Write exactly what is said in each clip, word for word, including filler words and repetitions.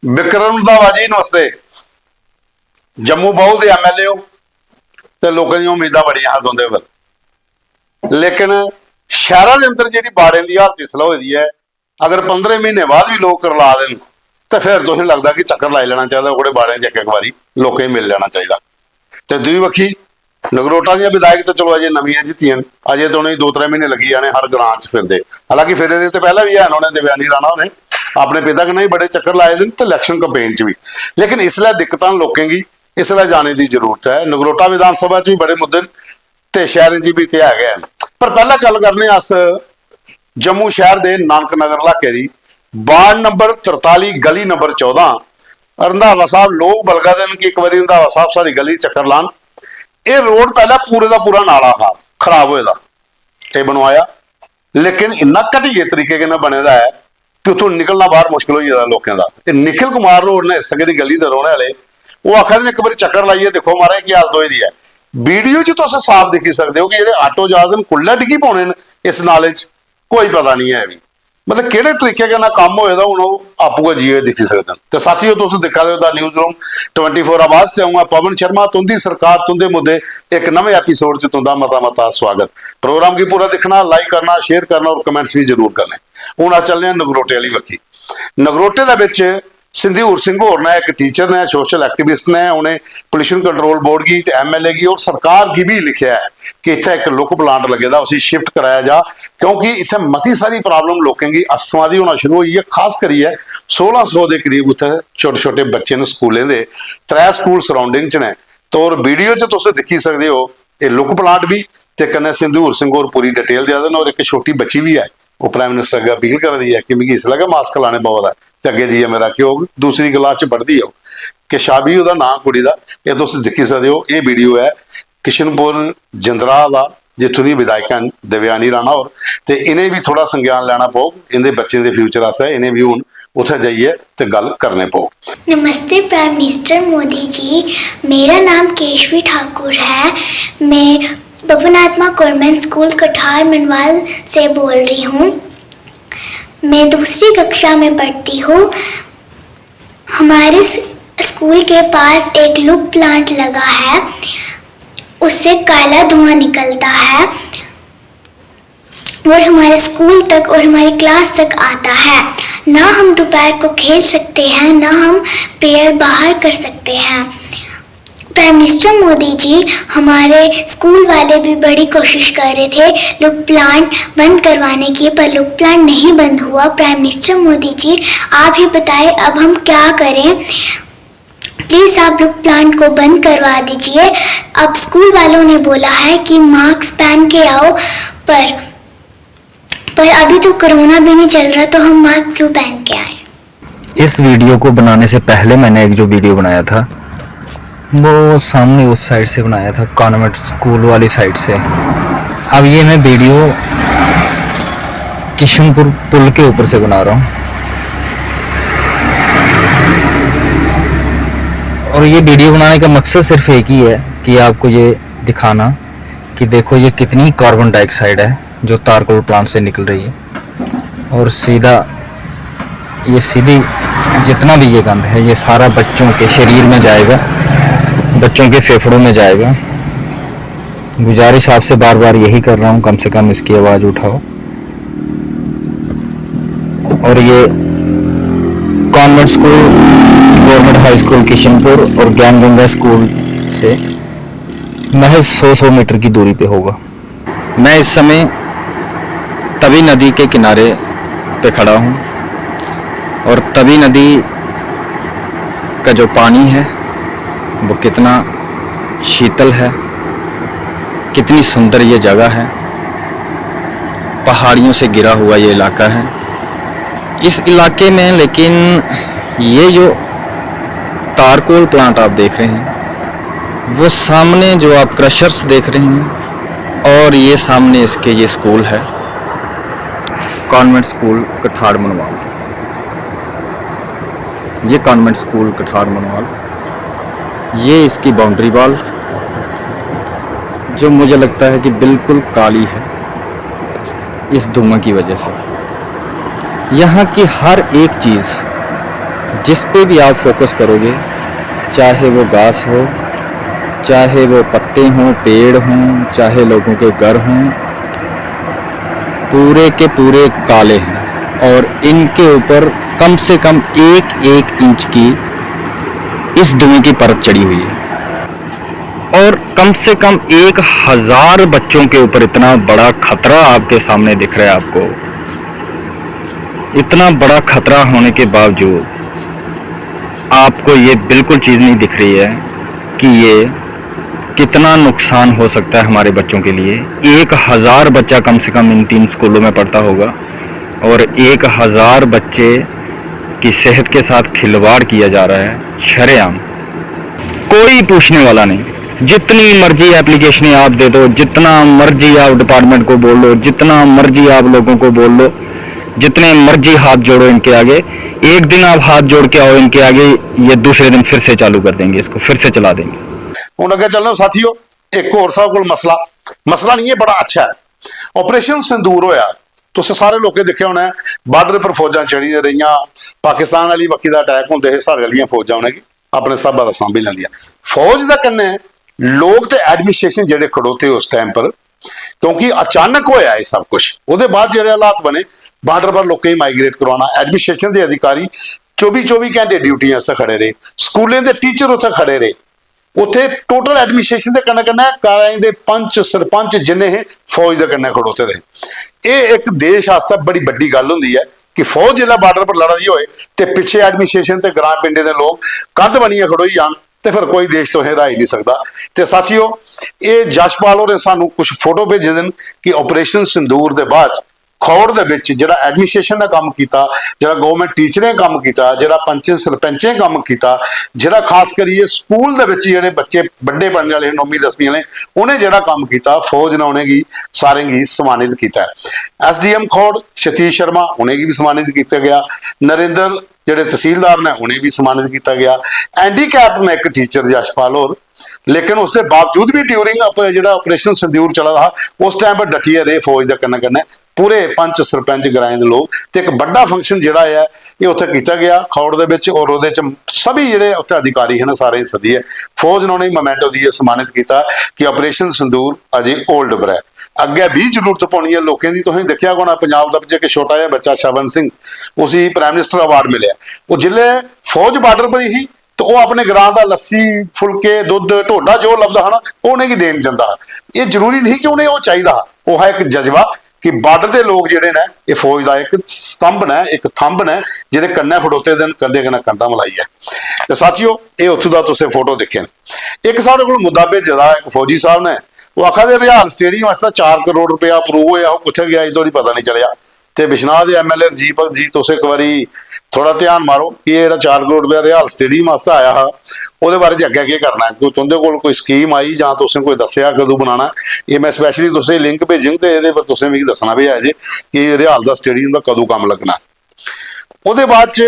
विक्रम रंधावा जी, नमस्ते। जम्मू बाहू दे MLA हो ते लोकें दियां उम्मीदां बड़ियां हियां तुं'दे पर, लेकिन शैह्रा दे अंदर जेह्ड़ी बाड़ें दी हालत इसलै होई दी ऐ, अगर पंदरें म्हीने बाद बी लोक करला दे न ते फिर तुसें लगदा कि चक्कर लाई लैना चाहिदा, ओह्कड़े बाड़ें च इक, इक बारी लोकें गी मिल लैना चाहिदा। ते दूई बक्खी नगरोटा दियां विधायक ते चलो अजें नमियां जित्तियां न, अजें ते उ'नेंगी दो त्रै म्हीने लग्गी जाने हर ग्रां च फिरदे। हालांकि फिरे दे ते पैह्लें बी हैन, उ'नें, देवयानी राणा होरें अपने पिता कन्नै बी बड़े चक्कर लाए दे न ते इलैक्शन कैंपेन च बी। लेकिन इसलै दिक्कतां न लोकें गी, इसलै जाने दी जरूरत ऐ। नगरोटा विधान सभा च बी बड़े मुद्दे न ते शैह्रें च बी ते है गै न। पर पैह्लें गल्ल करने अस जम्मू शैह्र दे नानक नगर इलाके दी वार्ड नंबर तरताली, गली नंबर चौदां। रंधावा साहब, लोक बलगा दे न कि इक बारी रंधावा साहब साढ़ी गली चक्कर लान। एह् रोड पैह्लें पूरे दा पूरा नाला हा, खराब होए दा, एह् बनवाया, लेकिन इन्ना घटिया तरीके कन्नै बने दा ऐ कि उत्थों निकलना बाहर मुश्किल होई गेदा लोकें दा। एह् निखिल कुमार होर ने इस गली दे रौह्ने आह्ले, ओह् आखा दे न, "इक बारी चक्कर लाइयै दिक्खो महाराज, केह् हालत होई दी ऐ।" वीडियो च तुस साफ दिक्खी सकदे ओ कि जेह्ड़े आटो जा दे न, कुल्लै डिग्गी पौने न इस नाले च, कोई पता निं ऐ बी। मतलब, केह्ड़े तरीके कन्नै कम्म होए दा, हून ओह् आपूं गै जाइयै दिक्खी सकदे न। ते साथियो, तुस दिक्खा दे ओ the newsroom twenty four आवाज, ते अ'ऊं आं पवन शर्मा। तुं'दी सरकार, तुं'दे मुद्दे, इक नमें एपिसोड च तुं'दा मता मता स्वागत। प्रोग्राम गी पूरा दिक्खना, लाइक करना, शेयर करना और कमेंट्स बी जरूर करने। हून अस चलने आं नगरोटे आह्ली बक्खी। नगरोटे दे बिच सिंधूर सिंह होर ने, इक टीचर ने, सोशल एक्टिविस्ट ने, उ'नें पोल्यूशन कंट्रोल बोर्ड गी ते एमएलए गी और सरकार गी बी लिखेआ ऐ कि इत्थै इक लुक प्लांट लग्गे दा, उसी शिफ्ट कराया जा, क्योंकि इत्थै मती सारी प्रॉब्लम लोकें गी अस्थमा दी होना शुरू होई ऐ। खास करियै सोलां सौ दे करीब उत्थै छोटे छोटे बच्चे न स्कूलें दे, त्रै स्कूल सराउंडिंग च न। तो और वीडियो च तुस दिक्खी सकदे ओ, एह् लुक प्लांट बी, ते कन्नै सिंधूर सिंह होर पूरी डिटेल देआ दे न। और इक छोटी बच्ची बी ऐ, ओह् प्राइम मिनिस्टर अग्गें अपील करा दी ऐ कि मिगी इसलै गै मास्क लाने पवा दा ऐ ते अग्गें जाइयै मेरा केह् होग। दूसरी क्लास च पढ़दी ऐ ओह्, किशाबी ओह्दा नांऽ कुड़ी दा। एह् तुस दिक्खी सकदे ओ, एह् वीडियो ऐ किशनपुर जंदराह दा, जित्थूं दी विधायका न देवयानी राणा होर, ते इ'नें बी थोह्ड़ा संज्ञान लैना पौग इं'दे बच्चें दे फ्यूचर आस्तै। इ'नें बी हून उत्थै जाइयै ते गल्ल करने पौग। नमस्ते प्राइम मिनिस्टर मोदी जी, मेरा नाम केशवी ठाकुर है। मैं पवन आत्मा गवर्नमेंट स्कूल कठार मनवाल से बोल रही हूँ। मैं दूसरी कक्षा में पढ़ती हूँ। हमारे स-, स्कूल के पास एक लुक प्लांट लगा है, उससे काला धुआं निकलता है और हमारे स्कूल तक और हमारी क्लास तक आता है। ना हम दोपहर को खेल सकते हैं, ना हम प्रेयर बाहर कर सकते हैं। प्राइम मिनिस्टर मोदी जी, हमारे स्कूल वाले भी बड़ी कोशिश कर रहे थे लुक प्लांट बंद करवाने की, पर लुक प्लांट नहीं बंद हुआ। प्राइम मिनिस्टर मोदी जी, आप ही बताएं, अब हम क्या करें? प्लीज आप लुक प्लांट को बंद करवा दीजिए। अब स्कूल वालों ने बोला है कि मास्क पहन के आओ, पर, पर अभी तो कोरोना भी नहीं चल रहा, तो हम मास्क क्यों पहन के आए? इस वीडियो को बनाने से पहले मैंने एक जो वीडियो बनाया था, वो सामने उस साइड से बनाया था, कॉन्वेंट स्कूल वाली साइड से। अब ये मैं वीडियो किशनपुर पुल के ऊपर से बना रहा हूँ। और ये वीडियो बनाने का मकसद सिर्फ एक ही है कि आपको ये दिखाना कि देखो, ये कितनी कार्बन डाइऑक्साइड है जो तारकोल प्लांट से निकल रही है। और सीधा, ये सीधी, जितना भी ये गंद है, ये सारा बच्चों के शरीर में जाएगा, बच्चों के फेफड़ों में जाएगा। गुजारिश आपसे बार बार यही कर रहा हूँ, कम से कम इसकी आवाज़ उठाओ। और ये convent school, government high school Kishanpur और ज्ञान गंगा स्कूल से महज सौ, सौ मीटर की दूरी पे होगा। मैं इस समय तवी नदी के किनारे पे खड़ा हूँ और तवी नदी का जो पानी है, वो कितना शीतल है, कितनी सुंदर ये जगह है। पहाड़ियों से घिरा हुआ ये इलाका है। इस इलाके में, लेकिन ये जो तारकोल प्लांट आप देख रहे हैं, वो सामने जो आप क्रशर्स देख रहे हैं, और ये सामने इसके ये स्कूल है, कॉन्वेंट स्कूल कठाड़ मनवाल। ये कॉन्वेंट स्कूल कठाड़ मनवाल, ये इसकी बाउंड्री वॉल, जो मुझे लगता है कि बिल्कुल काली है इस धुआं की वजह से। यहाँ की हर एक चीज़ जिस पे भी आप फोकस करोगे, चाहे वो घास हो, चाहे वो पत्ते हों, पेड़ हों, चाहे लोगों के घर हों, पूरे के पूरे काले हैं और इनके ऊपर कम से कम एक एक इंच की इस धुएं की परत चढ़ी हुई है। और कम से कम एक हज़ार बच्चों के ऊपर इतना बड़ा खतरा आपके सामने दिख रहा है आपको। इतना बड़ा खतरा होने के बावजूद आपको ये बिल्कुल चीज़ नहीं दिख रही है कि ये कितना नुकसान हो सकता है हमारे बच्चों के लिए। एक हज़ार बच्चा कम से कम इन तीन स्कूलों में पढ़ता होगा और एक हज़ार बच्चे की सेहत के साथ खिलवाड़ किया जा रहा है शरेआम। कोई पूछने वाला नहीं। जितनी मर्जी एप्लीकेशनें आप दे दो, जितना मर्जी आप डिपार्टमेंट को बोल लो, जितना मर्जी आप लोगों को बोल लो, जितने मर्जी हाथ जोड़ो इनके आगे, एक दिन आप हाथ जोड़ के आओ इनके आगे, ये दूसरे दिन फिर से चालू कर देंगे, इसको फिर से चला देंगे। ਹੁਣ ਅੱਗੇ ਚੱਲੋ ਸਾਥੀਓ, ਇੱਕ ਹੋਰ ਸਾਡੇ ਕੋਲ ਮਸਲਾ, ਮਸਲਾ ਨਹੀਂ, ਇਹ ਬੜਾ ਅੱਛਾ ਹੈ। ਆਪਰੇਸ਼ਨ ਸਿੰਦੂਰ ਹੋਇਆ, ਤੁਸੀਂ ਸਾਰੇ ਲੋਕੇ ਦੇਖਿਆ ਹੋਣਾ ਹੈ, ਬਾਰਡਰ ਪਰ ਫੌਜਾਂ ਚੜ੍ਹੀਆਂ ਰਹੀਆਂ, ਪਾਕਿਸਤਾਨ ਵਾਲੀ ਪੱਖੀ ਦਾ ਅਟੈਕ ਹੁੰਦੇ ਹੈ, ਸਾਡੇ ਵਾਲੀਆਂ ਫੌਜਾਂ ਉਹਨੇ ਕੀ ਆਪਣੇ ਹਿਸਾਬਾਂ ਦਾ ਸਾਂਭੀ ਲੈਂਦੀਆਂ। ਫੌਜ ਦਾ ਕਿੰਨਾ ਹੈ, ਲੋਕ ਤੇ ਐਡਮਿਨਿਸਟ੍ਰੇਸ਼ਨ ਜਿਹੜੇ ਖੜੋਤੇ ਉਸ ਟਾਈਮ ਪਰ, ਕਿਉਂਕਿ ਅਚਾਨਕ ਹੋਇਆ ਇਹ ਸਭ ਕੁਝ। ਉਹਦੇ ਬਾਅਦ ਜਿਹੜੇ ਹਾਲਾਤ ਬਣੇ, ਬਾਰਡਰ ਪਰ ਲੋਕਾਂ ਨੂੰ ਮਾਈਗ੍ਰੇਟ ਕਰਵਾਉਣਾ, ਐਡਮਿਨਿਸਟ੍ਰੇਸ਼ਨ ਦੇ ਅਧਿਕਾਰੀ ਚੌਵੀ ਚੌਵੀ ਘੰਟੇ ਡਿਊਟੀਆਂ 'ਤੇ ਖੜੇ ਰਹੇ, ਸਕੂਲਾਂ ਦੇ ਟੀਚਰ ਉੱਥੇ ਖੜੇ ਰਹੇ, ਉੱਥੇ ਟੋਟਲ ਐਡਮਿਨਿਸਟ੍ਰੇਸ਼ਨ ਦੇ ਕਨੇ ਕਨੇ ਕਾਰਾਂ ਦੇ ਪੰਚ, ਸਰਪੰਚ ਜਿੰਨੇ ਹੈ, ਫੌਜ ਦੇ ਕਨੇ ਖੜੋਤੇ ਰਹੇ। ਇਹ ਇੱਕ ਦੇਸ਼ ਵਾਸਤੇ ਬੜੀ ਵੱਡੀ ਗੱਲ ਹੁੰਦੀ ਹੈ ਕਿ ਫੌਜ ਜਿਹੜਾ ਬਾਰਡਰ ਪਰ ਲੜਦੀ ਹੋਏ ਤੇ ਪਿੱਛੇ ਐਡਮਿਨਿਸਟ੍ਰੇਸ਼ਨ ਤੇ ਗ੍ਰਾਮ ਪਿੰਡੇ ਦੇ ਲੋਕ ਕੰਧ ਬਣੀਆਂ ਖੜੋਈ ਜਾਣ, ਤੇ ਫਿਰ ਕੋਈ ਦੇਸ਼ ਤੋਂ ਇਹ ਰਾਹ ਹੀ ਨਹੀਂ ਸਕਦਾ। ਤੇ ਸਾਥੀਓ, ਇਹ ਜਸ਼ਪਾਲ ਹੋਰੇ ਸਾਨੂੰ ਕੁਝ ਫੋਟੋ ਭੇਜੇ ਦਿਨ ਕਿ ਆਪਰੇਸ਼ਨ ਸਿੰਦੂਰ ਦੇ ਬਾਅਦ ਖੌੜ ਦੇ ਵਿੱਚ ਜਿਹੜਾ ਐਡਮਿਨਿਸਟ੍ਰੇਸ਼ਨ ਨੇ ਕੰਮ ਕੀਤਾ, ਜਿਹੜਾ ਗਵਰਨਮੈਂਟ ਟੀਚਰ ਨੇ ਕੰਮ ਕੀਤਾ, ਜਿਹੜਾ ਪੰਚਾਂ ਸਰਪੰਚਾਂ ਨੇ ਕੰਮ ਕੀਤਾ, ਜਿਹੜਾ ਖਾਸ ਕਰੀਏ ਸਕੂਲ ਦੇ ਵਿੱਚ ਜਿਹੜੇ ਬੱਚੇ ਵੱਡੇ ਬਣਨ ਵਾਲੇ, ਨੌਵੀਂ ਦਸਵੀਂ ਵਾਲੇ, ਉਹਨੇ ਜਿਹੜਾ ਕੰਮ ਕੀਤਾ, ਫੌਜ ਨੇ ਉਹਨੇ ਕੀ ਸਾਰਿਆਂ ਕੀ ਸਨਮਾਨਿਤ ਕੀਤਾ। ਐਸਡੀਐਮ ਖੌੜ ਸਤੀਸ਼ ਸ਼ਰਮਾ ਉਹਨੇ ਕੀ ਵੀ ਸਨਮਾਨਿਤ ਕੀਤਾ ਗਿਆ। ਨਰਿੰਦਰ ਜਿਹੜੇ ਤਹਿਸੀਲਦਾਰ ਨੇ ਉਹਨੇ ਵੀ ਸਨਮਾਨਿਤ ਕੀਤਾ ਗਿਆ। ਹੈਂਡੀਕੈਪਡ ਨੇ ਇੱਕ ਟੀਚਰ ਜਸ਼ਪਾਲ ਹੋਰ, ਲੇਕਿਨ ਉਸ ਦੇ ਬਾਵਜੂਦ ਵੀ ਡਿਊਰਿੰਗ ਜਿਹੜਾ ਆਪਰੇਸ਼ਨ ਸਿੰਦੂਰ ਚੱਲਦਾ ਹਾ, ਉਸ ਟਾਈਮ ਪਰ ਡਟਿਆ ਰਹੇ ਫੌਜ ਦੇ ਕਨੇ ਕਨੇ ਪੂਰੇ ਪੰਚ, ਸਰਪੰਚ, ਗ੍ਰਾਮ ਦੇ ਲੋਕ। ਤੇ ਇੱਕ ਵੱਡਾ ਫੰਕਸ਼ਨ ਜਿਹੜਾ ਹੈ, ਇਹ ਉੱਥੇ ਕੀਤਾ ਗਿਆ ਖੌੜ ਦੇ ਵਿੱਚ, ਔਰ ਉਹਦੇ ਚ ਸਭੀ ਜਿਹੜੇ ਉੱਥੇ ਅਧਿਕਾਰੀ ਹਨ, ਸਾਰੇ ਸੱਦੇ ਹੈ। ਫੌਜ ਨੇ ਉਹਨੇ ਮੋਮੈਂਟੋ ਦੀ ਸਨਮਾਨਿਤ ਕੀਤਾ ਕਿ ਆਪਰੇਸ਼ਨ ਸਿੰਦੂਰ ਅਜੇ ਹੋਲਡ ਉੱਪਰ ਹੈ, ਅੱਗੇ ਵੀ ਜ਼ਰੂਰਤ ਪੈਣੀ ਹੈ ਲੋਕਾਂ ਦੀ। ਤੁਸੀਂ ਦੇਖਿਆ ਹੋਣਾ, ਪੰਜਾਬ ਦਾ ਇੱਕ ਛੋਟਾ ਜਿਹਾ ਬੱਚਾ ਸ਼ਵਨ ਸਿੰਘ, ਉਸੇ ਪ੍ਰਾਈਮ ਮਿਨਿਸਟਰ ਅਵਾਰਡ ਮਿਲਿਆ। ਉਹ ਜਿੱਲੇ ਫੌਜ ਬਾਰਡਰ ਪਰ ਹੀ, ਤੇ ਉਹ ਆਪਣੇ ਗ੍ਰਾਮ ਦਾ ਲੱਸੀ, ਫੁਲਕੇ, ਦੁੱਧ, ਢੋਡਾ ਜੋ ਲੱਭਦਾ ਹਨਾ, ਉਹਨੇ ਕੀ ਦੇਣ ਜਾਂਦਾ। ਇਹ ਜ਼ਰੂਰੀ ਨਹੀਂ ਕਿ ਉਹਨੇ ਉਹ ਚਾਹੀਦਾ। ਉਹ ਹੈ ਇੱਕ ਜਜ਼ਬਾ ਕਿ ਬਾਰਡਰ ਦੇ ਲੋਕ ਜਿਹੜੇ ਨੇ, ਇਹ ਫੌਜ ਦਾ ਇੱਕ ਸਤੰਭ ਨੇ, ਇੱਕ ਥੰਬ ਨੇ, ਜਿਹਦੇ ਕਨੇ ਖੜੋਤੇ ਦੇ ਨੇ, ਕੰਧੇ ਕਨੇ ਕੰਧਾਂ ਮਿਲਾਈ ਹੈ। ਤੇ ਸਾਥੀਓ, ਇਹ ਉੱਥੋਂ ਦਾ ਤੁਸੀਂ ਫੋਟੋ ਦੇਖਿਆ। ਇੱਕ ਸਾਡੇ ਕੋਲ ਮੁੱਦਾ ਭੇਜਿਆ ਦਾ ਇੱਕ ਫੌਜੀ ਸਾਹਿਬ ਨੇ, ਉਹ ਆਖਦੇ ਰਿਹਾਲ ਸਟੇਡੀਅਮ ਵਾਸਤੇ ਚਾਰ ਕਰੋੜ ਰੁਪਇਆ ਅਪਰੂਵ ਹੋਇਆ, ਉਹ ਕਿੱਥੇ ਗਿਆ, ਇਹ ਤੋਂ ਨਹੀਂ ਪਤਾ ਨਹੀਂ ਚੱਲਿਆ। ਤੇ ਬਿਸ਼ਨਾਹ ਦੇ ਐਮਐਲਏ ਰਜੀਵ ਜੀ, ਤੁਸੀਂ ਇੱਕ ਵਾਰੀ ਥੋੜਾ ਧਿਆਨ ਮਾਰੋ ਕਿ ਇਹ ਜਿਹੜਾ ਚਾਰ ਕਰੋੜ ਰੁਪਇਆ ਰਿਹਾਲ ਸਟੇਡੀਅਮ ਵਾਸਤੇ ਆਇਆ ਹਾ, ਉਹਦੇ ਬਾਰੇ ਚ ਅੱਗੇ ਕੀ ਕਰਨਾ ਹੈ? ਕੋਈ ਤੁਹਾਡੇ ਕੋਲ ਕੋਈ ਸਕੀਮ ਆਈ ਜਾਂ ਤੁਸੀਂ ਕੋਈ ਦੱਸਿਆ ਕਦੋਂ ਬਣਾਉਣਾ? ਇਹ ਮੈਂ ਸਪੈਸ਼ਲੀ ਤੁਸੀਂ ਲਿੰਕ ਭੇਜਿੰਗ ਤੇ ਇਹਦੇ ਪਰ ਤੁਸੀਂ ਵੀ ਦੱਸਣਾ ਵੀ ਹੈ ਜੀ ਕਿ ਰਿਹਾਲ ਦਾ ਸਟੇਡੀਅਮ ਦਾ ਕਦੋਂ ਕੰਮ ਲੱਗਣਾ। ਉਹਦੇ ਬਾਅਦ ਚ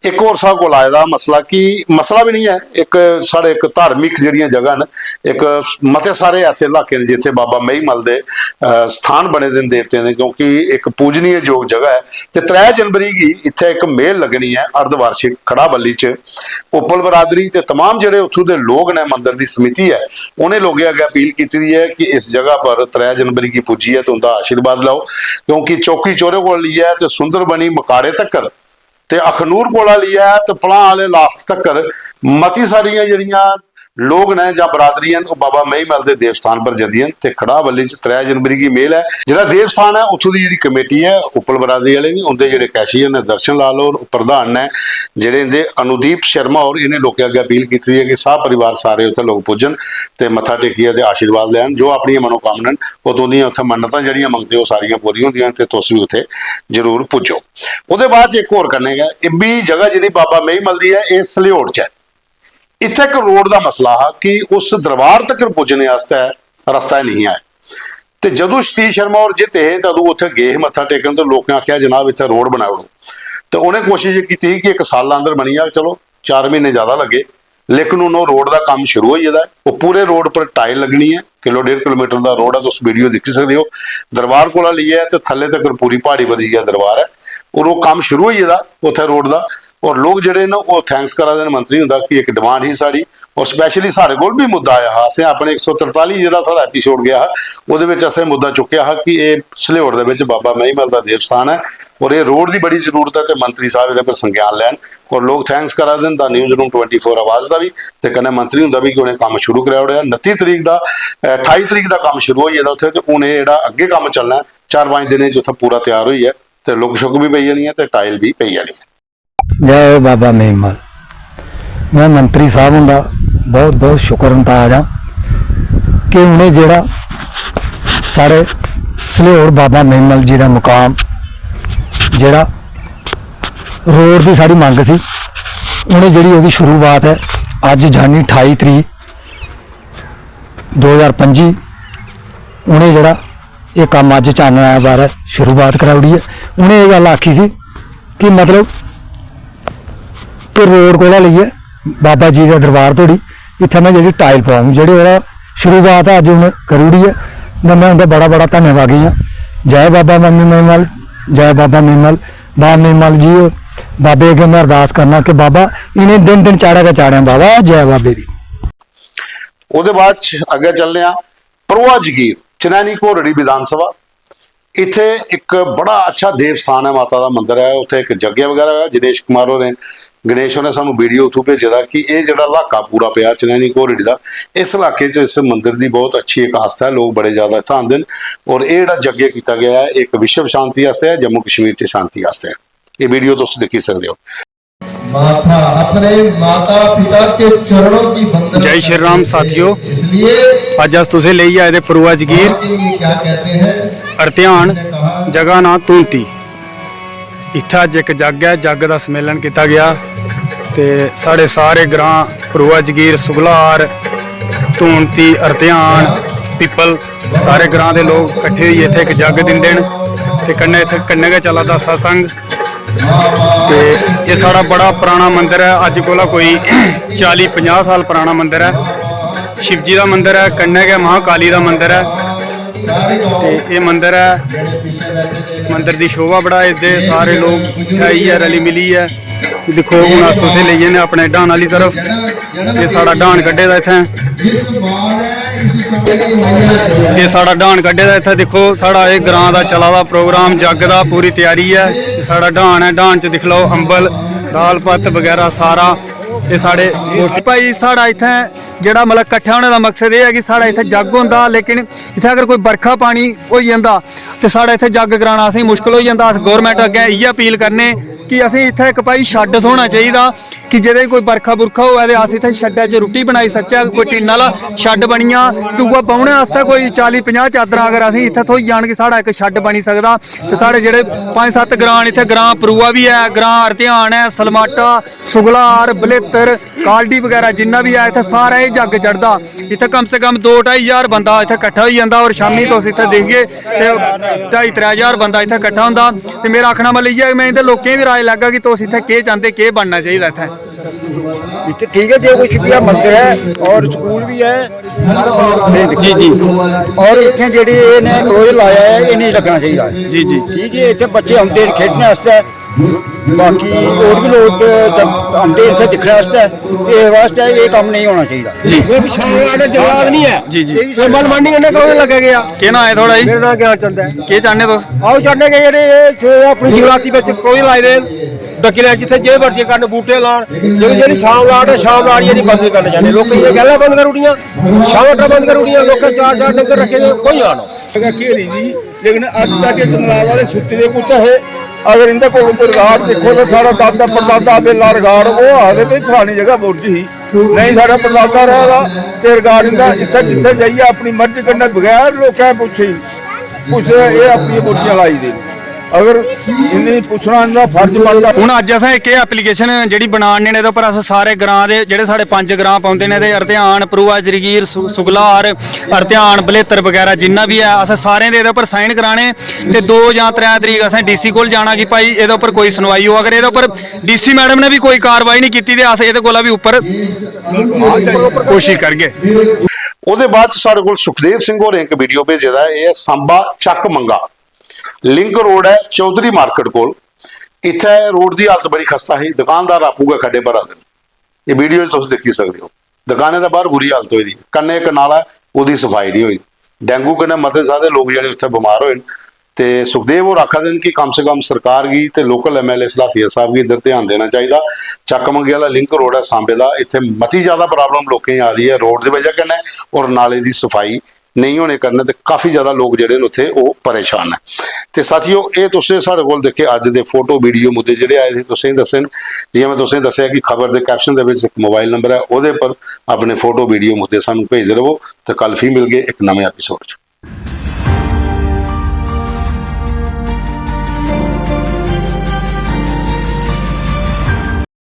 ਇੱਕ ਹੋਰ ਸਾਡੇ ਕੋਲ ਆਇਆ ਦਾ ਮਸਲਾ, ਕਿ ਮਸਲਾ ਵੀ ਨਹੀਂ ਹੈ, ਇੱਕ ਸਾਡੇ ਇੱਕ ਧਾਰਮਿਕ ਜਿਹੜੀਆਂ ਜਗ੍ਹਾ ਨੇ, ਇੱਕ ਮਤੇ ਸਾਰੇ ਐਸੇ ਇਲਾਕੇ ਨੇ ਜਿੱਥੇ ਬਾਬਾ ਮਹਿਮਲ ਦੇ ਅਹ, ਸਥਾਨ ਬਣੇ ਦੇ ਨੇ ਦੇਵਤਿਆਂ ਦੇ, ਕਿਉਂਕਿ ਇੱਕ ਪੂਜਨੀਏ ਯੋਗ ਜਗ੍ਹਾ ਹੈ। ਤੇ ਤ੍ਰੈ ਜਨਵਰੀ ਗੀ ਇੱਥੇ ਇੱਕ ਮੇਲ ਲੱਗਣੀ ਹੈ ਅਰਧਵਾਰਸ਼ਿਕ ਖੜਾਬੱਲੀ ਚ। ਉਪਲ ਬਰਾਦਰੀ ਤੇ ਤਮਾਮ ਜਿਹੜੇ ਉੱਥੋਂ ਦੇ ਲੋਕ ਨੇ, ਮੰਦਿਰ ਦੀ ਸਮਿਤੀ ਹੈ, ਉਹਨੇ ਲੋਕਾਂ ਅੱਗੇ ਅਪੀਲ ਕੀਤੀ ਹੈ ਕਿ ਇਸ ਜਗ੍ਹਾ ਪਰ ਤ੍ਰੈ ਜਨਵਰੀ ਕੀ ਪੂਜੀ ਹੈ ਤੇ ਉਹਦਾ ਆਸ਼ੀਰਵਾਦ ਲਓ, ਕਿਉਂਕਿ ਚੌਕੀ ਚੋਰੇ ਕੋਲ ਲਈ ਹੈ ਤੇ ਸੁੰਦਰਬਨੀ ਮਕਾੜੇ ਤੱਕਰ ਤੇ ਅਖਨੂਰ ਕੋਲਾ ਲਈ ਹੈ ਤੇ ਪਲਾਂ ਵਾਲੇ ਲਾਸਟ ਤੱਕਰ ਮਤੀ ਸਾਰੀਆਂ ਜਿਹੜੀਆਂ ਲੋਕ ਨੇ ਜਾਂ ਬਰਾਦਰੀਆਂ ਨੇ, ਉਹ ਬਾਬਾ ਮਹਿਮਲ ਦੇ ਦੇਵਸਥਾਨ ਪਰ ਜਾਂਦੀਆਂ ਨੇ। ਤੇ ਖੜਾਬੱਲੀ ਚ ਤ੍ਰੈ ਜਨਵਰੀ ਕੀ ਮੇਲ ਹੈ। ਜਿਹੜਾ ਦੇਵਸਥਾਨ ਹੈ, ਉੱਥੋਂ ਦੀ ਜਿਹੜੀ ਕਮੇਟੀ ਹੈ, ਉਪਲ ਬਰਾਦਰੀ ਵਾਲੇ ਵੀ, ਉਹਦੇ ਜਿਹੜੇ ਕੈਸ਼ੀਅਰ ਨੇ ਦਰਸ਼ਨ ਲਾਲ ਔਰ ਪ੍ਰਧਾਨ ਨੇ ਜਿਹੜੇ ਇਹਦੇ ਅਨੁਦੀਪ ਸ਼ਰਮਾ, ਔਰ ਇਹਨੇ ਲੋਕਾਂ ਅੱਗੇ ਅਪੀਲ ਕੀਤੀ ਹੈ ਕਿ ਸਾਹ ਪਰਿਵਾਰ ਸਾਰੇ ਉੱਥੇ ਲੋਕ ਪੁੱਜਣ ਤੇ ਮੱਥਾ ਟੇਕੀਏ ਤੇ ਆਸ਼ੀਰਵਾਦ ਲੈਣ। ਜੋ ਆਪਣੀਆਂ ਮਨੋਕਾਮਨਾ ਨੇ, ਉਹ ਤੋਂ ਦੀਆਂ ਉੱਥੇ ਮੰਨਤਾਂ ਜਿਹੜੀਆਂ ਮੰਗਦੇ, ਉਹ ਸਾਰੀਆਂ ਪੂਰੀਆਂ ਹੁੰਦੀਆਂ ਤੇ ਤੁਸੀਂ ਵੀ ਉੱਥੇ ਜ਼ਰੂਰ ਪੁੱਜੋ। ਉਹਦੇ ਬਾਅਦ ਚ ਇੱਕ ਹੋਰ ਕਰਨੇ ਹੈ, ਇਹ ਵੀ ਜਗ੍ਹਾ ਜਿਹੜੀ ਬਾਬਾ ਮਹਿਮਲ ਦੀ ਹੈ, ਇਹ ਸਲਿਓੜ ਚ ਹੈ। ਇੱਥੇ ਇੱਕ ਰੋਡ ਦਾ ਮਸਲਾ ਹੈ ਕਿ ਉਸ ਦਰਬਾਰ ਤੱਕ ਪੁੱਜਣੇ ਵਾਸਤੇ ਰਸਤਾ ਨਹੀਂ ਹੈ। ਤੇ ਜਦੋਂ ਸਤੀਸ਼ ਸ਼ਰਮਾ ਔਰ ਜਿੱਤੇ ਤਾਂ ਉਦੋਂ ਉੱਥੇ ਗਏ ਮੱਥਾ ਟੇਕਣ, ਤੇ ਲੋਕਾਂ ਆਖਿਆ, "ਜਨਾਬ, ਇੱਥੇ ਰੋਡ ਬਣਾਓ।" ਤੇ ਉਹਨੇ ਕੋਸ਼ਿਸ਼ ਇਹ ਕੀਤੀ ਕਿ ਇੱਕ ਸਾਲ ਅੰਦਰ ਬਣੀ ਆ, ਚਲੋ, ਚਾਰ ਮਹੀਨੇ ਜ਼ਿਆਦਾ ਲੱਗੇ, ਲੇਕਿਨ ਹੁਣ ਉਹ ਰੋਡ ਦਾ ਕੰਮ ਸ਼ੁਰੂ ਹੋ ਜਾਂਦਾ। ਉਹ ਪੂਰੇ ਰੋਡ ਪਰ ਟਾਈਲ ਲੱਗਣੀ ਹੈ, ਕਿਲੋ ਡੇਢ ਕਿਲੋਮੀਟਰ ਦਾ ਰੋਡ ਹੈ, ਤੁਸੀਂ ਵੀਡੀਓ ਦੇਖ ਸਕਦੇ ਹੋ। ਦਰਬਾਰ ਕੋਲਾ ਲਈ ਹੈ ਤੇ ਥੱਲੇ ਤੱਕ ਪੂਰੀ ਪਹਾੜੀ ਵਰਗੀ ਹੈ ਦਰਬਾਰ ਹੈ, ਔਰ ਉਹ ਕੰਮ ਸ਼ੁਰੂ ਹੋ ਜਾਂਦਾ ਉੱਥੇ ਰੋਡ ਦਾ। और लोक जेह्ड़े न, ओह् thanks करा दे न मंत्री हुंदा कि इक demand ही साढ़ी। और specially साढ़े कोल बी मुद्दा आया हा, असें अपने इक सौ तरताली जेह्ड़ा साढ़ा एपिसोड गेआ हा, ओह्दे बिच असें मुद्दा चुक्केआ हा कि एह् सलेहोर दे बिच बाबा महीमल दा देवस्थान ऐ और एह् रोड दी बड़ी जरूरत ऐ, ते मंत्री साहब एह्दे पर संज्ञान लैन। और लोक thanks करा दे न दा न्यूज़ रूम ट्वेंटी फोर आवाज दा बी, ते कन्नै मंत्री हुंदा बी कि उ'नें कम्म शुरू कराई ओड़ेआ। नत्ती तरीक दा, अ, ठाई तरीक दा कम्म शुरू होई गेदा उत्थै, ते हून एह् जेह्ड़ा अग्गें कम्म चलना ऐ, चार पंज दिनें च उत्थै पूरा त्यार होई ऐ, ते लुक शुक बी पेई जानी ऐ ते टाइल बी पेई जानी ऐ। जय बाबा मेमल। में मंत्री साहब हुंदा बहुत बहुत शुक्र मताज आं कि उ'नें जेह्ड़ा साढ़े सलेहोर बाबा मेमल जी दा मुकाम, जेह्ड़ा रोड दी साढ़ी मंग सी, उ'नें जेह्ड़ी ओह्दी शुरुआत ऐ, अज्ज जानी ठाई तरीक दो ज्हार पंजी, उ'नें जेह्ड़ा एह् कम्म अज्ज चानना दे बारै शुरुआत कराई ओड़ी ऐ। उ'नें एह् गल्ल आखी सी कि मतलब कि रोड कोला लेइयै बाबा जी दे दरबार धोड़ी इत्थै में जेह्ड़ी टाइल पाऊं, जेह्ड़ी ओह्दा शुरुआत ऐ, अज्ज उ'नें करी ओड़ी ऐ। ते में उं'दा बड़ा बड़ा धन्नवादी आं। जय बाबा मम्मी मेमल, जय बाबा मेमल। बाबा मेमल जी, बाबे अग्गें में अरदास करना कि बाबा इ'नें दिन दिन चाढ़ा गै चाढ़ें बाबा। जय बाबे दी। ओह्दे बाद च अग्गें चलने आं परोआ जगीर, चनैनी घोरड़ी विधानसभा। इत्थै इक बड़ा अच्छा देव स्थान ऐ, माता दा मंदर ऐ। उत्थै इक यज्ञ बगैरा होआ, जिनेश कुमार होरें, गणेश होरें सानू वीडियो उत्थूं भेजे दा कि एह् जेह्ड़ा इलाका पूरा पेआ चनैनी घोरड़ी दा, इस इलाके च इस मंदर दी बहुत अच्छी इक आस्था ऐ, लोक बड़े ज्यादा इत्थै आंदे न। और एह् जेह्ड़ा यज्ञ कीता गेआ ऐ, इक विश्व शांति आस्तै ऐ, जम्मू कश्मीर च शांति आस्तै ऐ। एह् वीडियो तुस दिक्खी सकदे ओ। माथा अपने माता पिता के चरणों की वंदना जय श्री राम साथियो। इसलिए अज्ज अस तुसें लेइयै आए दे परुआ जगीर, क्या कहते हैं, अरध्यान, जगह नां धूंती। इत्थै अज्ज इक जग ऐ, जग दा सम्मेलन कीता गेआ ते साढ़े सारे ग्रां परुआ जगीर, सुगलार, धूंती, अरध्यान, पिपल, सारे ग्रां दे लोक कट्ठे होइयै इत्थै इक जग दिंदे न ते कन्नै इत्थै कन्नै गै चला दा सत्संग। ते एह् साढ़ा बड़ा पराना मंदर ऐ, अज्ज कोला कोई चाली पंजाह् साल पराना मंदर ऐ। शिवजी दा मंदर ऐ, कन्नै गै महाकाली दा मंदर ऐ। ते एह् मंदर ऐ, मंदर दी शोभा बढ़ाए दे सारे लोक इत्थै आइयै रली मिलियै। दिक्खो, हून अस तुसें लेई जन्ने अपने डाह्न आह्ली तरफ। एह् साढ़ा डाह्न कड्ढे दा इत्थै। एह् साढ़ा डाह्न कड्ढे दा इत्थै, दिक्खो, साढ़ा एह् ग्रां दा चला दा प्रोग्राम जग दा, पूरी त्यारी ऐ। एह् साढ़ा डाह्न ऐ, डाह्न च दिक्खी लैओ अम्बल, दाल पत्त बगैरा सारा। एह् साढ़े गोटी भाई, साढ़ा इत्थै जेह्ड़ा मतलब कट्ठा होने दा मकसद एह् ऐ कि साढ़ा इत्थै जग होंदा, लेकिन इत्थै अगर कोई बरखा पानी होई जंदा ते साढ़ा इत्थै जग कराना असेंगी मुश्कल होई जंदा। अस गौरमैंट अग्गें इ'यै अपील करने कि असें इत्थै इक भाई शैड थ्होना चाहिदा कि जेह्दे च कोई बरखा बुरखा होऐ ते अस इत्थै शैडै च रुट्टी बनाई सकचै, कोई टिन आह्ला शैड बनी जा ते उ'ऐ बौह्ने आस्तै कोई चाली पंजाह् चादरां अगर असेंगी इत्थै थ्होई जान कि साढ़ा इक शैड बनी सकदा। ते साढ़े जेह्ड़े पंज सत्त ग्रां न इत्थै, ग्रां परुआ बी ऐ, ग्रां अरध्यान ऐ, सलमाटा, सुगलार, बलेतर, कालडी बगैरा जिन्ना बी ऐ इत्थै सारा एह् जग चढ़दा। इत्थै कम से कम दो ढाई ज्हार बंदा इत्थै कट्ठा होई जंदा और शामीं तुस इत्थै दिखगे ते ढाई त्रै ज्हार बंदा इत्थै कट्ठा होंदा। ते मेरा आखना मतलब इ'यै, में इं'दे लोकें गी बी राय लैगा कि तुस इत्थै केह् चांह्दे, केह् बनना चाहिदा इत्थै। इत्थै ठीक ऐ, जो कुछ भी है मंदर है और स्कूल भी है। जी, जी। और इत्थै जेह्ड़ी इ'नें टोए लाया ऐ, एह् नेईं लग्गना चाहिदा। जी, जी। की जे इत्थै बच्चे औंदे न खेढने आस्तै, बाकी होर बी लोक जब औंदे इत्थै दिक्खने आस्तै, इस वास्तै एह् कम्म नेईं होना चाहिदा। जी। इक शाम आह्ला जगह निं ऐ। जी, जी। एह् मनमानी कन्नै कदूं लग्गेआ गेआ? केह् नांऽ ऐ थुआढ़ा जी? मेरा नांऽ ज्ञान चंद ऐ। केह् चाह्न्ने तुस? अ'ऊं चाह्न्ना कि जेह्ड़े एह् छे अपनी शिवरात्रि बिच कोई लाए दे न, डक्की लैन जित्थै जे मर्जी करन, बूटे लान, जेह्ड़ी, जेह्ड़ी शाम लाट ऐ, शाम लाट जेह्ड़ी बंद करना चाह्न्ने। लोकें एह् गल्लां बंद करी ओड़ियां, शाम लाटां बंद करी ओड़ियां, लोकें चार चार डंगर रक्खे दे, कोई आना। जगह घेरी दी, लेकिन अज्ज तक इक मलाल आह्ले सुत्ते दे कुत्थै हे? अगर इं'दे कोल कोई रिकार्ड दिक्खो ते साढ़ा दादा परदादा बेल्ला रिकार्ड, ओह् आखदे भई फलानी जगह बुर्ज ही, नेईं साढ़ा परदादा रेह् दा ते रिकार्ड इं'दा इत्थै जित्थै जाइयै अपनी मर्जी कन्नै बगैर लोकें पुच्छे, पुच्छे एह् अपनियां बुर्जियां लाई दे न। अगर इ'नेंगी पुच्छना इं'दा फर्ज बनदा। हून अज्ज असें इक एह् एप्लीकेशन जेह्ड़ी बनाने न, एह्दे उप्पर अस सारे ग्रां दे जेह्ड़े साढ़े पंज ग्रां पौंदे न, ते अरध्यान, परुआ, जरगीर, सु-, सुगलार, अरध्यान, बलेतर बगैरा जिन्ना बी ऐ, असें सारें दे एह्दे उप्पर साइन कराने ते दो जां त्रै तरीक असें डीसी कोल जाना कि भाई एह्दे उप्पर कोई सुनवाई हो। अगर एह्दे उप्पर डीसी मैडम ने बी कोई कार्रवाई निं कीती ते अस एह्दे कोला बी उप्पर कोशिश करगे। ओह्दे बाद च साढ़े कोल सुखदेव सिंह होरें इक वीडियो भेजे दा ऐ, एह् ऐ सांबा चक मंगा, लिंक रोड ऐ चौधरी मार्केट कोल। इत्थै रोड दी हालत बड़ी खस्ता ही, दुकानदार आपूं गै खड्डे भरा दे न। एह् वीडियो च तुस दिक्खी सकदे ओ, दुकानें दे बाहर बुरी हालत होई दी, कन्नै इक नाला, ओह्दी सफाई निं होई। डेंगू कन्नै मते सारे लोक जेह्ड़े उत्थै बमार होए न। ते सुखदेव होर आखा दे न कि कम से कम सरकार गी ते लोकल एमएलए सलाथिया साहब गी इद्धर ध्यान देना चाहिदा। चक्क मंगे आह्ला लिंक रोड ऐ सांबे दा, इत्थै मती ज्यादा प्रॉब्लम लोकें गी आ दी ऐ रोड दी बजह कन्नै, और नाले दी सफाई नेईं होने कारण ते काफी ज्यादा लोक जेह्ड़े न उत्थै ओह् परेशान न। ते साथियो, एह् तुसें साढ़े कोल दिक्खे अज्ज दे फोटो वीडियो मुद्दे जेह्ड़े आए दे तुसें दस्से न। जि'यां में तुसें दस्सेआ कि खबर दे कैप्शन दे बिच इक मोबाइल नंबर ऐ, ओह्दे पर अपने फोटो वीडियो मुद्दे सानूं भेजदे रवो। ते कल फ्ही मिलगे इक नमें एपिसोड च।